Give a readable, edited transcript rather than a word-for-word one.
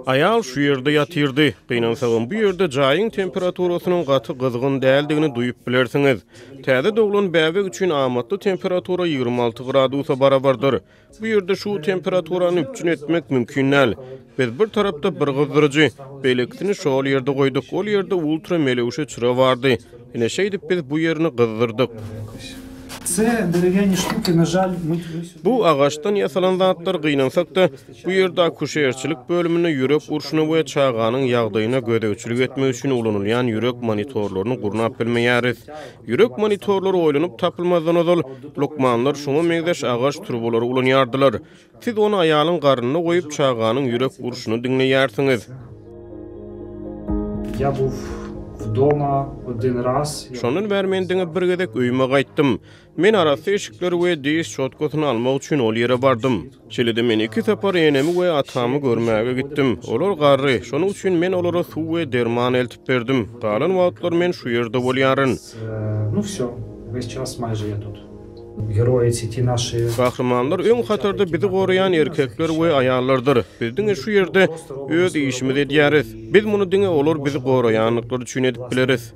Aýal şu ýerde ýatyrdy. Gynansagam, bu ýerde jaýyň temperaturasynyň gaty gyzgyn däldigini duýup bilersiňiz. Täze doglan bäbek üçin amatly temperatura 26 gradusa barabardyr. Bu ýerde şu temperaturany üpjün etmek mümkin däl. Biz bir tarapda bir gyzdyryjy, beýlekisini şol ýerde goýduk. Ol ýerde ultra melewşe çyra bardy. Ine şeýdip biz bu ýerini gyzdyrdyk. Bu agaçdan ýasalan zatlar gynansak-da, bu ýerde akuşerçilik bölüminde ýürek urşuna we çaganyň ýagdaýyna gözegçilik etmek üçin ulanylýan ýürek monitorlaryny gurnap bilmeýäris. Ýürek monitorlary oýlanyp tapylmazdan ozal, lukmanlar şuňa meňzeş agaç turbalary ulanýardylar. Siz ony aýalyň garnyna goýup, çaganyň ýürek urşuny diňleýärsiňiz. Şondan bäri men diňe bir gezek öýüme gaýtdym. Men arassa eşikleri we diş çotgasyny almak üçin ol ýere bardym. Şeýle-de men iki sapar enemi we atamy görmäge gitdim. Olar garry, şonuň üçin men olara suw we derman eltip berdim. Galan wagtlar men şu ýerde bolýaryn. Gahrymanlar öň hatarda bizi goraýan erkekler we aýallardyr. Biz diňe şu ýerde öz işimizi edýäris. Biz muny diňe olar bizi goraýandyklary üçin edip bileris.